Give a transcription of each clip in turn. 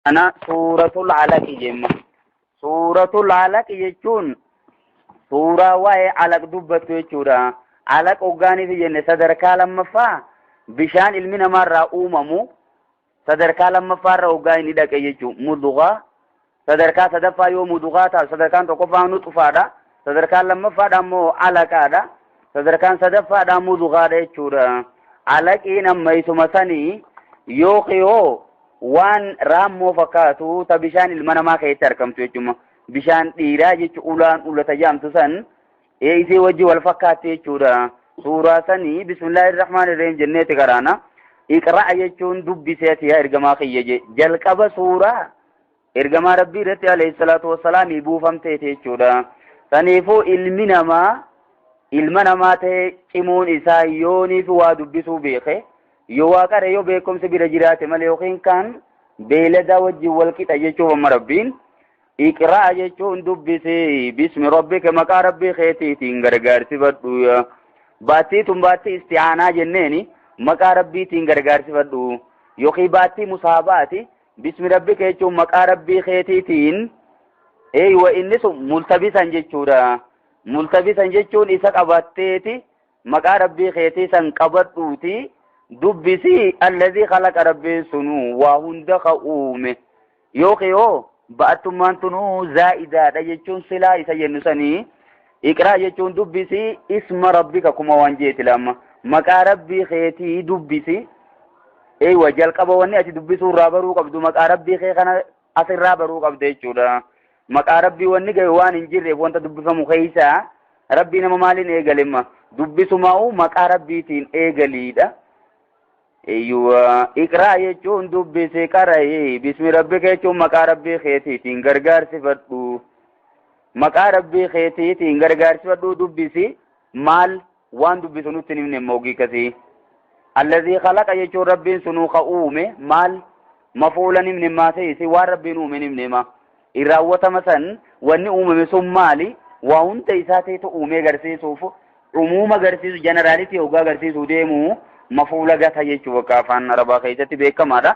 Ana suuratul alaqi jemma. Suuratul alaqi jechuun suuraa waa'ee alaq dubbattu jechuudha. Alaq hoggaaniif jenne sadarkaa lammaffaa bishaan ilmi namaarraa uumamu sadarkaa lammaffaarra hoggaa inni dhaqe jechuudha. Mudugaa sadarkaa sadaffaa yoo mudugaa ta'a, sadarkaan tokkoffaa nuxufaadha. Sadarkaan lammaffaadha immoo alaqaadha. Sadarkaan sadaffaadha mudugaadha jechuudha. Alaqiin amma isuma sanii yookiin hoo waan raammoo fakkaatu ta bishaan ilma namaa keessatti argamtu jechuudha. Bishaan dhiiraa jechuun ulaan ulata jaamtu san isii wajji wal fakkaatti jechuudha. Suuraa sanii bismillaahi rahmaani rahiim jenneeti karaana. Iqra'a jechuun dubbiseeti yaa ergamaa kiyya je. Jalqaba suuraa ergamaa rabbii irratti alayhi salaatu wassalaamii buufamteeti jechuudha. Saniifuu ilmi namaa ilma namaa ta'e cimuun isaa yooniif waa dubbisuu beeke, yoo waa qare, yoo beekumsi bira jiraate malee yookiin kan beeyladaa wajjin wal qixa jechuuf amma rabbiin iqra'a jechuun dubbisi, bismi rabbika maqaa rabbii keetiitiin gargaarsifadhu. Baattii tun baattii isti'aanaa jenneeni, maqaa rabbiitiin gargaarsifadhu, yookiin baattii musaabaati. Bismi rabbika jechuun maqaa rabbii keetiitiin, eeywa, inni sun multabisan jechuudha. Multabisan jechuun isa qabatteeti, maqaa rabbii keetii san qabadhuuti dubbisi. Allazii khalaqa, rabbiin sunuu waa hunda ka uume, yookiin hoo ba'attummaan tunuu zaa'idaadha jechuun silaa isa jennu sanii. Iqraa jechuun dubbisi, isma rabbika kuma waan jeeti lama maqaa rabbii keetii dubbisi. Eeywa, jalqaba wanni ati dubbisuu irraa baruu qabdu maqaa rabbii kee kana asirraa baruu qabda jechuudha. Maqaa rabbii wanni gahe waan hin jirreef wanta dubbifamu keessa rabbii nama maaliin eegalemma dubbisumaa'u maqaa rabbiitiin eegaliidha. Eeyyuwa, iqraa jechuun dubbisi, qara'ii, bismi rabbika jechuun maqaa rabbii keetiitiin gargaarsifadhu. Maqaa rabbii keetiitiin gargaarsifadhu dubbisi. Maal waan dubbisu nutti hin himne immoo giikasii. Allazii khalaqa jechuun rabbiin sunuu ka uume. Maal mafuulan himne maaseesi, waan rabbiin uume hin himne ma. Irraawwatama san wanni uumame sun maali? Waa hunda isaa ta'etu uumee agarsiisuuf, umuuma agarsiisu, generality hoggaa agarsiisuu deemu mafuula gata jechuu bakka afaan arabaa keessatti beekamaadha.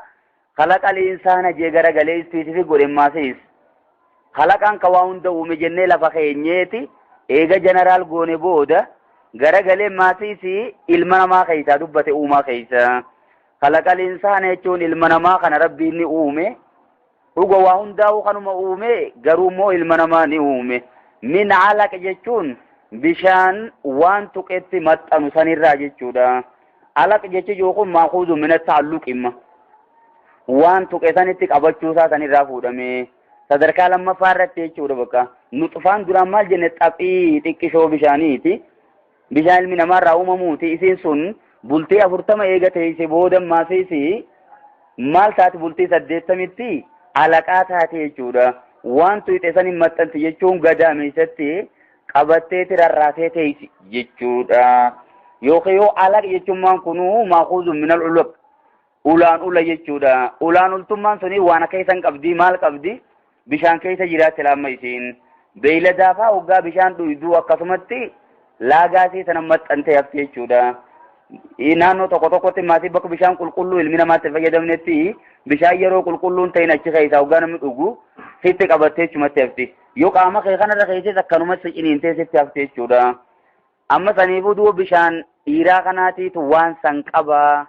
Khalaqa insaana jee garagalee specific godhe maasees. Kalaqaan ka waa hunda uume jennee lafa keenyeeti eega general goone booda garagalee maasiisi ilma namaa keessaa dubbate uumaa keessa. Khalaqa insaana jechuun ilma namaa kana rabbiin ni uume. Dhuga waa hundaa'u kanuma uume, garuu immoo ilma namaa ni uume. Min alaq jechuun bishaan waan tuqetti maxxanu sanirraa jechuudha. Alaq jechi kun maakuuzu min taalluq imma. Waan tuqe sanitti qabachuusaa sanirraa fuudhame. Sadarkaa lammaffaa irratti jechuudha bakka. Nuxfaan duraan maal jenne? Xaphii xiqqishoo bishaaniiti. Bishaan ilmi namaarraa uumamuuti. Isiin sun bultii 40 eega teessee booda maasiisi maal taati? Bultii 80tti alaqaa taate jechuudha. Waan tuyxe san hin maxxanti jechuun gadaameessatti qabatteeti rarraatee teessi jechuudha. Yookiin yoo alaq jechuun kunuu maakuuzu minal ulaq, ulaan ula jechuudha. Ulaan ultummaan suni waan akka isan qabdi, maal qabdi? Bishaan keessa jiraatti laamma isiin. Beeyladaa fa'aa hoggaa bishaan dhuyduu akkasumatti laagaasii sana maxxantee hafti jechuudha. Naannoo tokko tokkotti maatii bakka bishaan qulqulluu ilmi namaatti fayyadamnetti bishaan yeroo qulqulluun ta'in achi keessaa hoggaa namni dhugu sitti qabattee jechumatti hafti. Yoo qaama kee kanarra keesses akkanumatti ciniintee sitti hafti jechuudha. Amma saniifuu duuba bishaan dhiiraa kanaatiitu waan san qabaa.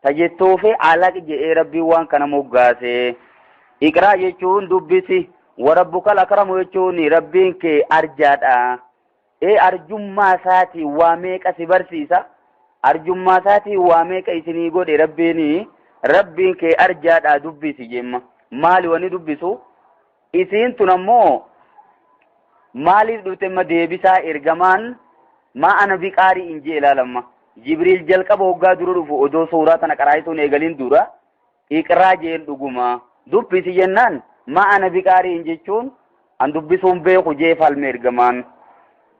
Tajettuufi alaq jedhee rabbiin waan kana moggaase. Iqraa jechuun dubbisi. Warabbukal akramu jechuun rabbiin kee arjaadha. Ee, arjummaa isaatii waa meeqa si barsiisa. Arjummaa isaatii waa meeqa isinii godhe rabbiin. Rabbiin kee arjaadha, dubbisi jemma. Maali wani dubbisu? Isiin tun ammoo maaliif dhufte ma deebisaa ergamaan maa ana biqaarii in jee ilaalamma. Jibriil jalqaba hoggaa dura dhufu odoo suuraa tana qaraayisuun eegalin dura iqraa jeen, dhuguma dubbisi jennaan, maa ana biqaariin jechuun an dubbisuun beeku jee falme ergamaan.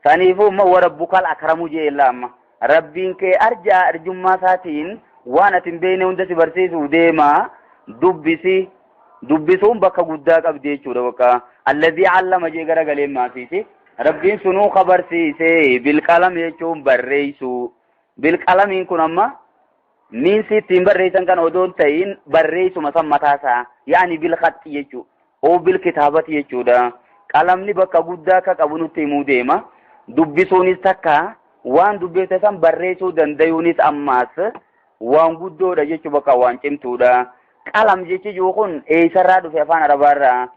Saniifuu immoo warabbukal akramu jee laama. Rabbiin kee arjaa, arjummaa isaatiin waan ati hin beekne hunda si barsiisuu deema, dubbisi. Dubbisuun bakka guddaa qabdi jechuudha bakka. Allazii allama jee gara galeen maasiisi. Rabbiin sunuu ka barsiise, bilqalam jechuun barreessuu. Bilqalamiin kun amma Miinsi ittiin barreessan kan odoo hin ta'in barreessuma san mataasaa, yaani bil khaxxi jechuu oo bil kitaabati jechuudha. Qalamni bakka guddaa akka qabu nutti himuu deema. Dubbisuunis takka, waan dubbifte san barreessuu dandayuunis ammaas waan guddoodha jechuu, bakka waan cimtuudha. Qalam jechi jiru kun eessarraa dhufe? Afaan Arabaarraa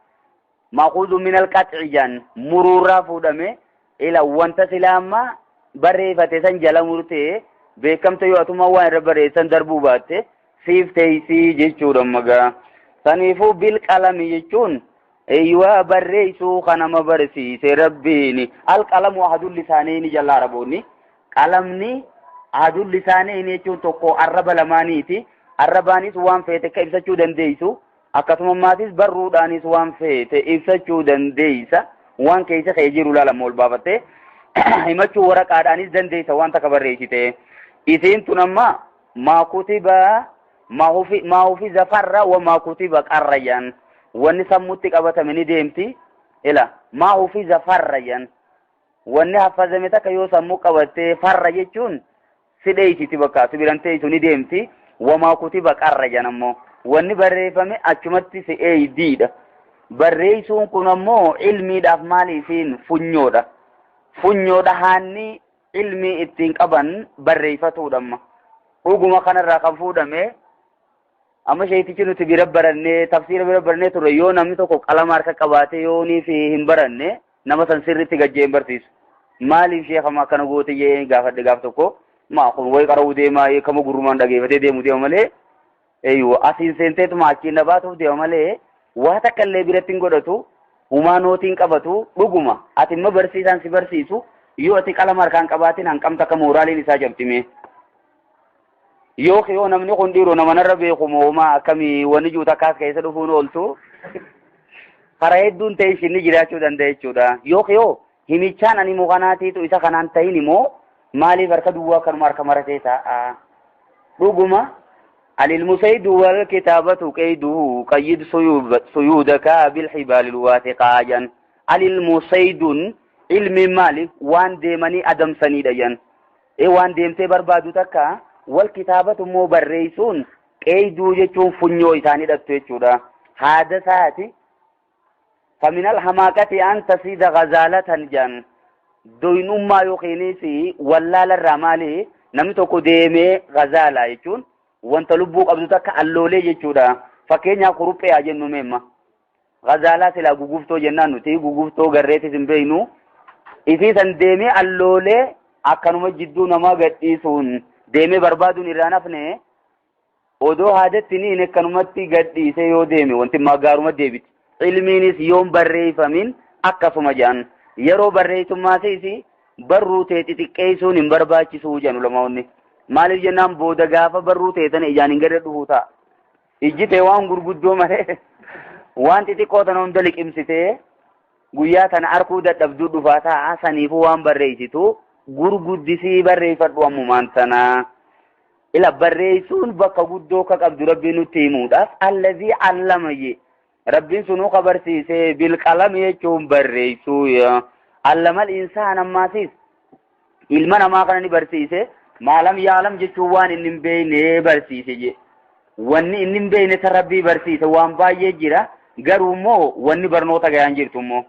maakuuzu min alqaxci jaan, muruurraa fuudhame. Ila wanta silaa amma barreeffate san jala murtee beekamta, yoo atuma waan irra barreessan darbuu baatte siif teessii jechuudha magaa. Saniifuu bil qalami jechuun eeyyuwaa barreessuu kanama barsiise Rabbiin. Alqalamu ahadul lisaaniini jalla Araboonni. Qalamni ahadul lisaaniini jechuun tokko arraba lamaaniiti. Arrabaanis waan feete akka ibsachuu dandeessu, akkasuma maatis barruudhaanis waan feete ibsachuu dandeessa. Waan keessa kee jiru laalama ol baafattee himachuu waraqaadhaanis dandeessa waan takka barreessite. Isiin tun amma maa kutiba maa hufiza farra wa maa kutiba qarra jedhan. Wanni sammutti qabatame ni deemti. Ila maa hufiza farra jedhan. Wanni haffazame takka yoo sammuu qabatte farra jechuun si dheeysiti, bakka si biran teeysu ni deemti. Wamaa kutiba qarra jedhan ammoo wanni barreeffame achumatti si eeydiidha. Barreessuun kun ammoo ilmiidhaaf maali? Isiin funyoodha. Funyoodha, haanni ilmii ittiin qaban barreeffatuudha amma. Dhuguma kanarraa kan fuudhame amma sheetichi nuti bira barannee, tafsiira bira barannee ture, yoo namni tokko qalama harka qabaate yoonii fi hin baranne nama san sirriitti gajjee hin barsiisu. Maaliif sheekama akkana goote jee gaafadhe gaaf tokko. Maa kun wayi qara'uu deemaa, kama gurrumaan dhageeffatee deemu deema malee, eeyyuu asiin seenteetuma achiin na baatuuf deema malee waa takka illee biratti hin godhatu, humaa nootiin qabatu. Dhuguma ati immoo barsiisaan si barsiisu yoo ati qalama harkaan qabaatin hanqamta akka mooraaliin isaa cabxime. Yoo namni kun dhiiroo nama narra beeku moomaa akkamii wanni jiru takkaas keessa dhufuun ooltu, karaa hedduun ta'e ishinni jiraachuu danda'a jechuudha. Yoo himichaan ani mukanaatiitu isa kanaan ta'in immoo maaliif harka duwwaa kanuma harka maratee taa'a? Dhuguma العلم صيد والكتابة قيده، قيد صيودك بالحبال الواثقة جن. العلم صيد، علم maali? Waan deemanii adamsanidha jan. E waan deemtee barbaadu takka. والكتابة immoo barreessuun, qeyduu jechuun funyoo isaanii hidhattu jechuudha. Haada isaati. فمن الحماقة أن تصيد غزالة جان. Doynummaa yookiinis wallaalarraa maali? Namni tokko deemee غزالة jechuun wanta lubbuu qabdu takka alloolee jechuudha. Fakkeenyaaf kuruphee haa jennu meemma. غزالة silaa guguftoo jennaan, nuti guguftoo garreetis hin beeynu. Isii san deemee alloolee akkanuma jidduu namaa gadhiisuun deemee barbaaduun irraa nafne, odoo haadatti niin akkanumatti gadhiisee yoo deeme wanti gaaruma deebiti. Ilmiinis yoon barreeffamin akkasuma jedhan. Yeroo barreessummaasiis barruu ta'e xixiqqeessuun hin barbaachisuu jedhan ulamaonni. Maaliif jennaan booda gaafa barruu ta'e sana ijaan hin gadi dhufuu ta'a. Ijji ta'e waan gurguddoo malee waan xixiqqoo tana hunda liqimsitee guyyaa tana arkuu dadhabduu dhufaa ta'a. Saniifuu waan barreessitu gurguddisii barreeffadhu ammumaan sana. Ila barreessuun bakka guddoo akka qabdu Rabbiin nutti himuudhaaf الذي علم je. Rabbiin sunuu ka barsiise بالقلم jechuun barreessuu. علم الإنسان ammaasiis ilma namaa kana ni barsiise. ما لم يعلم jechuun waan inni hin beekne barsiise je. Wanni inni hin beekne san Rabbii barsiise waan baay'ee jira. Garuu immoo wanni barnoota gayaan jirtu immoo.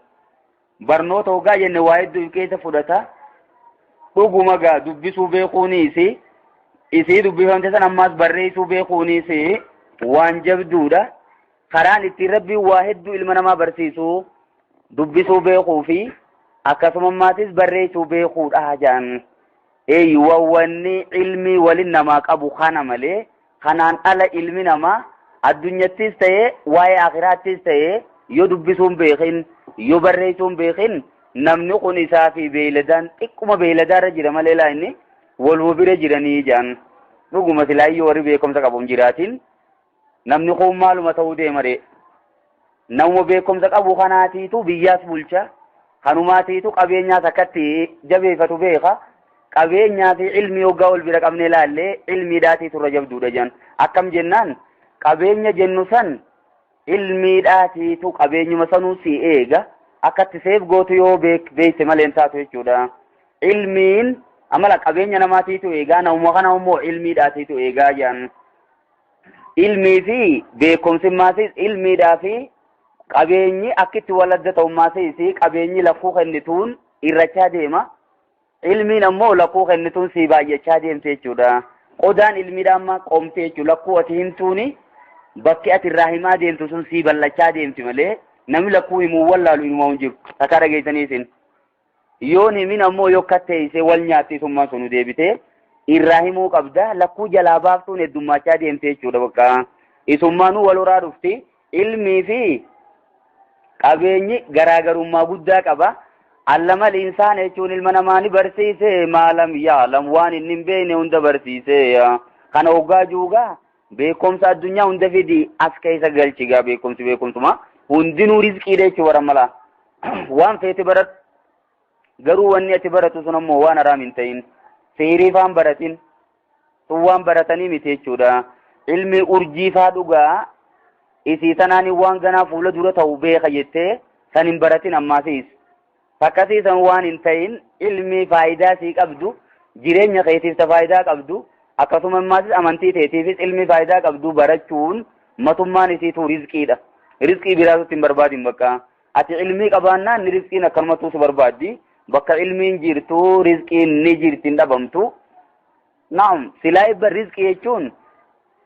Barnoota hoggaa jenne waa hedduu keessa fudhata. Dhuguma gaa dubbisuu beekuunis, isii dubbifamte san ammaas barreessuu beekuunis waan jabduudha. Karaan ittiin Rabbiin waa hedduu ilma namaa barsiisu dubbisuu beekuu fi akkasuma ammaatis barreessuu beekuudha jedhan. Eeyyuwa, wanni ilmii walin namaa qabu kana malee kanaan ala ilmi namaa addunyattis ta'ee waa'ee akiraattis ta'ee yoo dubbisuun beekin, yoo barreessuun beekin, namni kun isaa fi beeyladaan xiqquma beeyladaarra jira malee laa inni waluma bira jiranii jedhan. Dhuguma silaayyoo warri beekumsa qabu hin jiraatin namni kun maaluma ta'uu deema ree? Namuma beekumsa qabu kanaatiitu biyyaas bulcha, kanumaatiitu qabeenyaas akkatti jabeeffatu beeka. Qabeenyaa fi ilmii hoggaa wal bira qabnee laallee ilmiidhaatiitu irra jabduudha jedhan. Akkam jennaan qabeenya jennu san ilmiidhaatiitu qabeenyuma sanuu si eega, akkatti seef gootu yoo beekte malee hin taatu jechuudha. Ilmiin Amala qabeenya namaatiitu eegaa, namuma kana immoo ilmiidhaatiitu eegaa jedhan. Ilmii fi beekumsimmaasis ilmiidhaa fi qabeenyi akkitti wal adda ta'ummaasis qabeenyi lakkuu kennituun irrachaa deema. Ilmiin ammoo lakkuu kennituun sii baay'achaa deemte jechuudha. Qodaan ilmiidha amma qomte jechuudha. Lakkuu ati himtuuni bakki ati irraa himaa deemtu sun sii bal'achaa deemti malee namni lakkuu himuu wallaalu inumaa hin jiru. Takkaa dhageessanii isin. Yoon himin ammoo yoo katteessee wal nyaatti summaan sunu deebitee irraa himuu qabda. Lakkuu jalaa baaftuun heddummaachaa deemte jechuudha bakka. Isummaanuu wal horaa dhufti. Ilmii fi qabeenyi garaagarummaa guddaa qaba. Allama insaana jechuun ilma namaa ni barsiise, maalam yaalam waan inni hin beekne hunda barsiise. Kana hoggaa juugaa beekumsa addunyaa hunda fidi as keessa galchigaa beekumsi beekumsuma hundinuu rizqiidha jechuu bara mala. Waan feete baradhu, garuu wanni ati baratu sun ammoo waan haraam hin ta'in, seerii faan baratin sun waan baratanii miti jechuudha. Ilmi urjii faa dhugaa isii tanaan waan ganaa fuula dura ta'u beeka jettee san hin baratin ammaasiis. Fakkasii san waan hin ta'in, ilmi faayidaa sii qabdu, jireenya keetiif ta faayidaa qabdu, akkasuma ammaasis amantii teetiifis ilmi faayidaa qabdu barachuun matummaan isiitu rizqiidha. Rizqii biraatutti hin barbaadin bakka. Ati ilmii qabaannaan ni rizqiin akkanumattuu si barbaaddi. Bakka ilmiin jirtu rizqiin ni jirti, hin dhabamtu. Naam, silaa ibba rizqii jechuun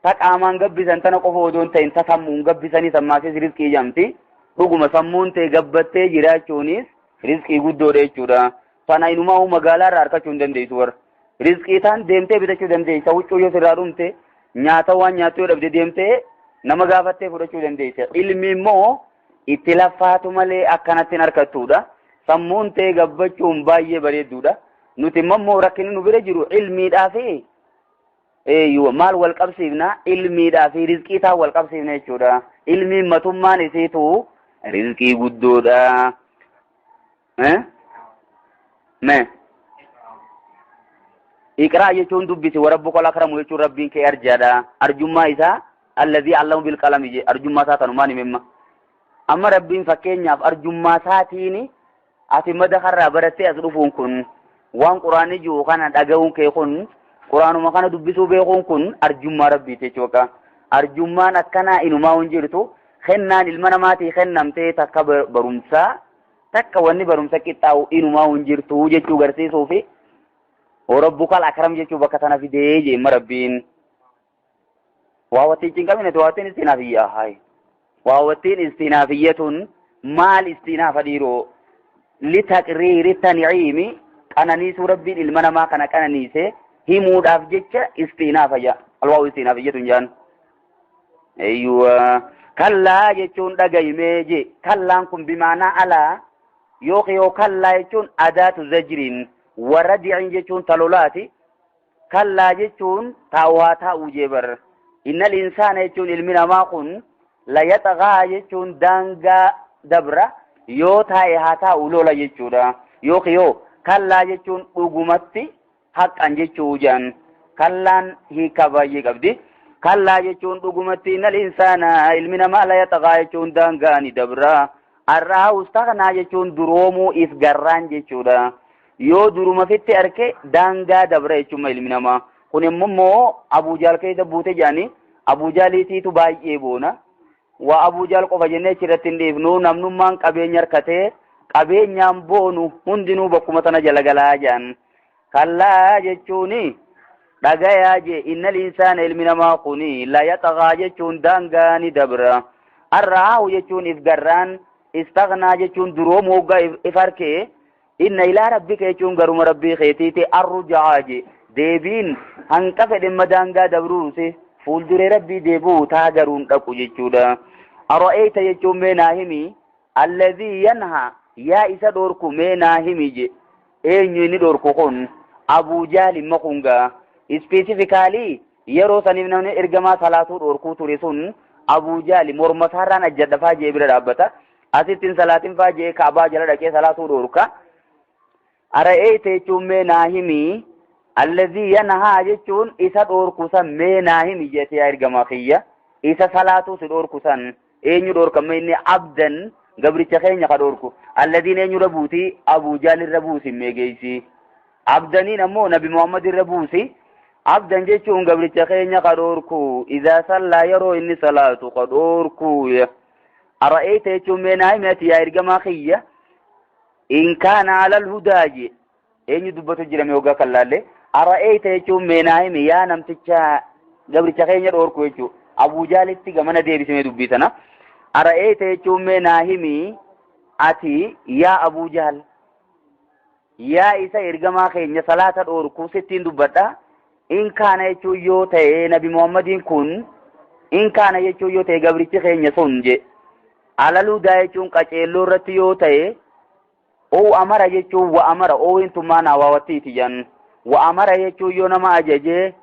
ta qaamaan gabbisan tana qofa odoo hin ta'in ta sammuun gabbisanii sammaasis rizqii jedhamti. Dhuguma sammuun ta'e gabbattee jiraachuunis rizqii guddoodha jechuudha. Tana inumaa magaalaa irraa argachuu hin dandeessu warra. Rizqii taan deemtee bitachuu dandeessa. Huccuu yoo sirraa dhumte, nyaata waan nyaattu yoo dhabde deemtee nama gaafattee fudhachuu dandeessa. Ilmi immoo itti laffaatu malee akkanatti hin argattuudha. Sammuun ta'e gabbachuun baay'ee bareedduudha. Nuti immoo rakkinni nu bira jiru ilmiidhaa fi maal wal qabsiifna, ilmiidhaa fi rizqii taan wal qabsiifna jechuudha. Ilmiin matummaan isiitu rizqii guddoodha. Mee Iqraa jechuun dubbisi, warabbuka al-akramu jechuun rabbiin kee arjaadha. Arjummaa isaa alladhii allama bil qalami je arjummaa isaa tanumaan himemma. Amma rabbiin fakkeenyaaf arjummaa isaatiin ati madakarraa barattee as dhufuun kun, waan quraanni jiru kana dhaga'uun kee kun, quraanuma kana dubbisuu beekuun kun arjummaa rabbiiti jechuudha. Arjummaan akkanaa inumaa hin jirtu. Kennaan ilma namaatii kennamtee takka barumsaa takka wanni barumsa qixxaa'u inumaa hin jirtu jechuu garsiisuu fi rabbukal akram jechuu bakka tana fidee jeemma rabbiin. Waawwattiin cinqamine, waawwattiin istinaafiyyaa hayi. Waawwattiin istinaafiyyatun maal istinaafa dhiiroo? Litaqriiri tan'iimi, qananiisuu rabbiin ilma namaa kana qananiise himuudhaaf jecha istinaafa jaa. Alwaawu istinaafiyyatun jaan. Eeyyuwa. Kallaa jechuun dhagayimee je. Kallaan kun bimaanaa alaa yookiin yoo kallaa jechuun adaatu zajriin warra di'in jechuun talolaati. Kallaa jechuun taa'u haa taa'u jee bar. Innal insaana jechuun ilmi namaa kun la yaxagaa jechuun daangaa dabra, yoo taa'e haa taa'u lola jechuudha. Yookiin yoo kallaa jechuun dhugumatti haqqan jechuu jedhan. Kallaan hiika baay'ee qabdi. Kallaa jechuun dhugumatti innal insaana ilmi namaa la yaxagaa jechuun daangaa ni dabra. Arraa ustaqnaa jechuun duroomuu if garraan jechuudha. Yoo duruma fitti arke daangaa dabra jechuudha ilmi namaa. Kun immoo Abuujaal keessa buute jedhanii Abuujaaliitiitu baay'ee boona. Waa Abuujaal qofa jennee achirratti hin dhiifnu, namnummaan qabeenya harkatee qabeenyaan boonu hundinuu bakkuma tana jala galaa jedhan. Kallaa jechuun dhagayaa jee, innal insaana ilmi namaa kuni la yaxagaa jechuun daangaa ni dabra. Arraahu jechuun if garraan, istaghnaa jechuun duroomuu hoggaa if harkee, inna ilaa rabbika jechuun garuma rabbii keetiiti arrujaa je deebiin hanqa fedhe daangaa dabruusi fuulduree rabbii deebi'u taa garuun dhaqu jechuudha. Ara'eeyta jechuun mee naa himi, alladhii yanha yaa isa dhorku mee naa himi je. Eenyu inni dhorku kun? Abuu Jahl imma kun gaa. Specifically yeroo saniif namni ergamaa salaatuu dhorkuu ture sun Abuu Jahl morma isaarraan ajjadhafaa jee bira dhaabbata. Asittiin salaatiin faa jee Kaabaa jala dhaqee salaatuu dhorka. Ara'eeyta jechuun mee naa himi, alladhii yanhaa jechuun isa dhorku san mee naa himi jettee yaa ergamaa kiyya. Isa salaatuu si dhorku san eenyu dhorkame? Inni abdan gabricha keenya ka dhorku. Alladhiin eenyurra buuti? Abuu Jaalirra buusi mee geessi. Abdaniin ammoo Nabi Muhammad irra buusi. Abdan jechuun gabricha keenya ka dhoorku, idaa sallaa yeroo inni salaatu ka dhoorku. Ara'eeyta jechuun mee naa himi ati yaa ergamaa kiyya, in kaana alal hudaa je. Eenyu dubbatu jira mee hoggaa kan laalle? Ara'eeyta jechuun mee naa himi yaa namticha gabricha keenya dhoorku jechuu. Abuu Jaalitti gamana deebisee dubbii tana. Ara'eeyta jechuun mee naa himi ati yaa Abuu Jaal, yaa isa ergamaa keenya salaata dhoorku sittiin dubbadha. In kaana jechuun yoo ta'e Nabi Muhammadiin kun, in kaana jechuun yoo ta'e gabrichi keenya sun je. Alaluu daa jechuun qaceelloo irratti yoo ta'e, oo amara jechuun wa amara oo hintummaa naa waawattiiti jan. Wa amara jechuun yoo nama ajaje,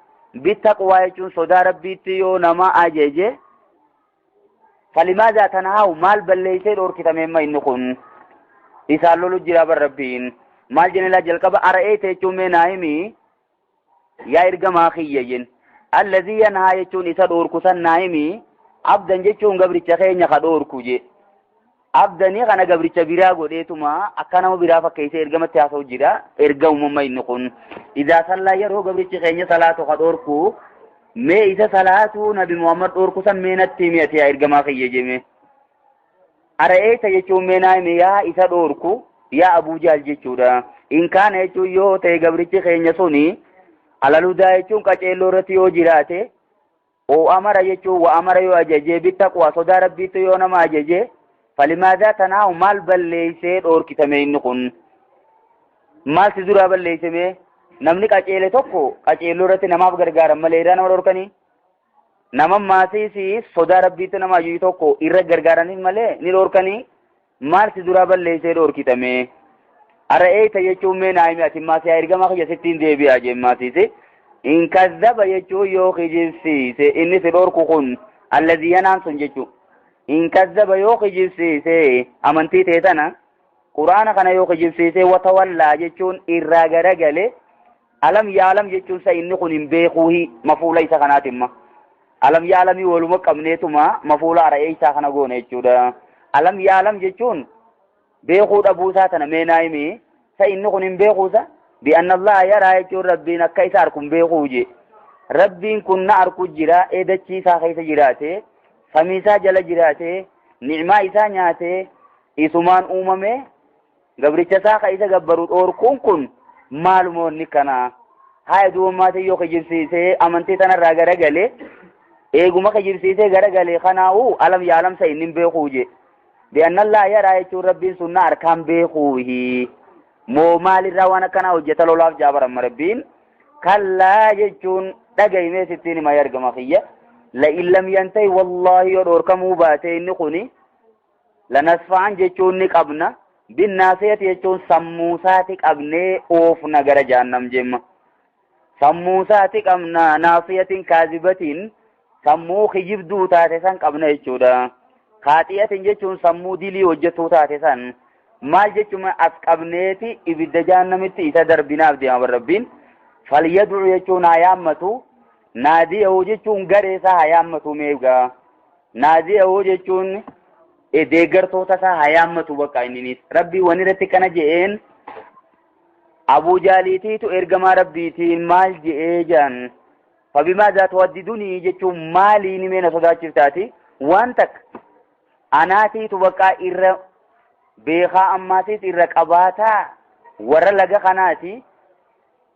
bitaqwaa jechuun sodaa Rabbiitti yoo nama ajaje, falimaadaa tanahaawu maal balleeysee dhoorkitame inni kun? Isaan lolu jira bar Rabbiin. Maal jenne laa jalqaba? Ara'eeyta jechuun mee naa himi yaa ergamaa kiyya jen. Allazii yanhaa jechuun isa dhoorku san naa himi. Abdan jechuun gabricha keenya ka dhoorku je. Abdanii kana gabricha biraa godheetuma akka nama biraa fakkeessee ergamatti haasa'u jira. Erga uumama inni kun idaa sallaa yeroo gabrichi keenya salaatu ka dhoorku, mee isa salaatuu Nabi Muhammad dhoorku san mee natti himi ati yaa ergamaa kiyya jeme. Ara'eeyta jechuun mee naa himi yaa isa dhoorku, yaa Abuu Jaal jechuudha. In kaana jechuun yoo ta'e gabrichi keenya suni alaludaa jechuun qaceelloo irratti yoo jiraate, oo amara jechuun wa amara yoo ajajee, bittaqwa sodaa Rabbiitti yoo nama ajaje, falimaadaa tanaahu maal balleeysee dhoorkitame inni kun? Maal si duraa balleeyseme? Namni qaceele tokko qaceelloo irratti namaaf gargaaran malee irraa nama dhoorkanii? Nama maasiisi sodaa Rabbiitti nama ajaju tokko irra gargaaraniif malee ni dhoorkanii? Maal si duraa balleeysee dhoorkitame? Ara'eeyta jechuun mee naa himi ati maasii yaa ergamaa kiyya sittiin deebi'aa jeen maasiisi. In kazzaba jechuun yoo kijibsiise inni si dhoorku kun, allazii yanaan sun jechuu. In kazzaba yoo kijibsiise amantii ta'e tana, quraana kana yoo kijibsiise, watawallaa jechuun irraa garagale, alam yaalam jechuun sa inni kun hin beekuuhi mafuula isa kanaatimma. Alam yaalamii waluma qabneetuma mafuula ara'eeytaa kana goone jechuudha. Alam yaalam jechuun beekuu dhabuusaa tana mee naa himi, sa inni kun hin beekuusa? Bi'anna Allaha yaraa jechuun Rabbiin akka isa arku hin beekuu je. Rabbiin kun na arku jira, eedachii isaa keessa jiraate, samii isaa jala jiraate, ni'maa isaa nyaate, isumaan uumame, gabricha isaa ka isa gabbaru dhoorkuun kun maaluma wanni kana? Haa duubammaatiin yoo kijibsiisee amantii tanarraa garagale, eeguma kijibsiisee garagale kanaa'u alam yaalamsa inni hin beekuu je. Bi'anna Allaha yaraa jechuun Rabbiin sun na arkaan beekuuhi. Moo maalirraa waan akkanaa hojjeta lolaaf jaabaramma Rabbiin? Kallaa jechuun dhagayimee sittiin hima ergama kiyya. La'in lam yantahi wallaahi yoo dhoorkamuu baate inni kuni, lanasfa'an jechuun ni qabna. Binnaasiyati jechuun sammuusaati qabnee oofna gara jahannam jemma. Sammuusaati qabna, naasiyatiin kaazibatiin sammuu kijibduu taate san qabna jechuudha. Kaaxiyatiin jechuun sammuu dilii hojjetuu taate san maal jechuun as qabneeti ibidda jahannamitti isa darbinaaf deema Rabbiin. Falyad'u jechuun haa yaammatu, naadiyahu jechuun garee isaa haa yaammatu meegaa. Naadiyahu jechuun deeggartoota isaa haa yaammatu bakka inninis. Rabbii wani irratti kana je'een Abuu Jaaliitiitu ergamaa Rabbiitiin maal je'ee jaan. Fabimaadaa tuwaddidunii jechuun maaliin mee na sodaachiftaati? Waan takka anaatiitu bakka irra beekaa ammaatiis irra qabaataa warra laga kanaati.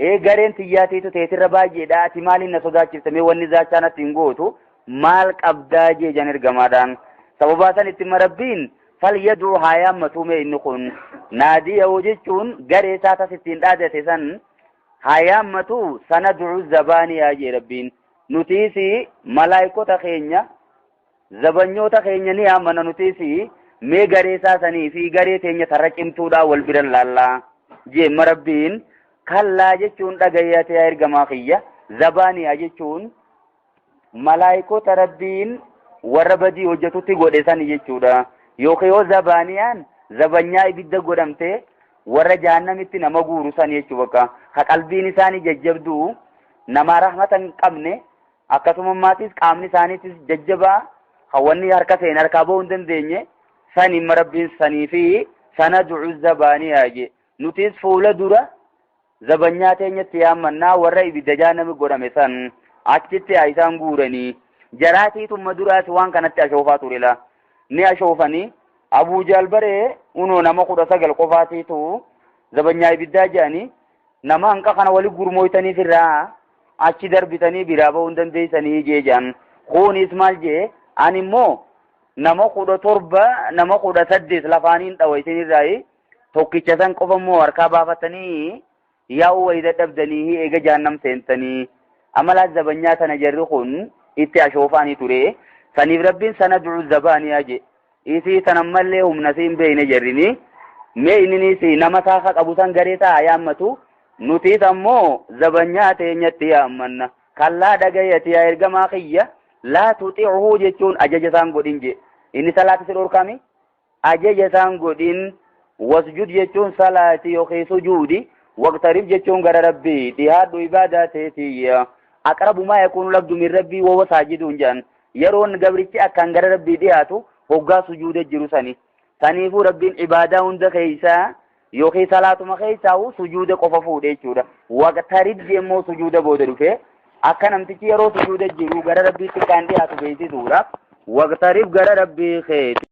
Ee gareen tiyyaatiitu teetirra baay'eedha. Ati maaliin na sodaachifta? Mee wanni zaachaa natti hin gootu maal qabdaa jee jan ergamaadhaan. Sababaa san itti Rabbiin falyaduu haa yaammatu mee inni kun, naadiyahu jechuun garee isaa tas ittiin dhaadate san haa yaammatu. Sanad'u zabaaniyaa jee Rabbiin. Nutiis malaayikota keenya, zabanyoota keenya ni yaammana. Nutiis mee garee isaa sanii fi garee teenya tarra cimtuudhaa wal biran laallaa jeemma Rabbiin. Kallaa jechuun dhagayyate yaa ergamaa kiyya, zabaaniyaa jechuun malaayikota Rabbiin warra badii hojjetutti godhe sani jechuudha. Yookiin yoo zabaaniyaan zabanyaa ibidda godhamte warra jahannamitti nama guuru sani jechuu bakka. Ha qalbiin isaanii jajjabduu, nama rahmata hin qabne, akkasuma maatis qaamni isaaniitis jajjabaa, wanni harka seen harkaa bahuu hin dandeenye sani Rabbiin sanii fi sanad'u zabaaniyaa je. Nutis fuula dura Zabanyaa teenyatti yaammannaa warra ibidda jahannami godhame san achitti haa isaan guuranii. Jaraatiitumma duraas waan kanatti ashoofaa ture la. Ni ashoofanii Abuu Jaal baree unoo nama 19 qofaatiitu zabanyaa ibiddaa jedhanii nama hanqa kana wali gurmooytaniif irraa achi darbitanii biraa bahuu hin dandeessanii jee jedhan. Kunis maal jee ani immoo nama 17 nama 18 lafaaniin dhawa isinirraayi tokkicha san qofa immoo harkaa baafatanii yaa'uu wayii dadhabdanii eega jahannam seentanii amalaa zabanyaa tana jarri kun itti ashoofaanii ture saniif rabbiin sana du'u zabaaniyaa je isii tan ammallee humna siin beeyne jarrini mee inninis nama saaka qabu san garee isaa yaammatu nutiis ammoo zabanyaa teenyatti yaammanna kallaa dhagayati yaa ergamaa kiyya laa tuxi'uhu jechuun ajaja isaan godhin je inni salaata si dhorkami ajaja isaan godhin wasjud jechuun salaati yookiin sujuudi waqtarib jechuun gara rabbii dhihaadhu ibaadaa teetiyya aqrabu maa yakuunu labdu min rabbii wahuwa saajiduun jedhan yeroon gabrichi akkaan gara rabbii dhihaatu hoggaa sujuuda jiru sani saniifuu rabbiin ibaadaa hunda keessaa yookiin salaatuma keessaa sujuuda qofa fuudhe jechuudha waqtarib jemmoo sujuuda booda dhufe akka namtichi yeroo sujuuda jiru gara rabbiitti akkaan dhihaatu beeksisuudhaaf waqtarib gara rabbii keeti.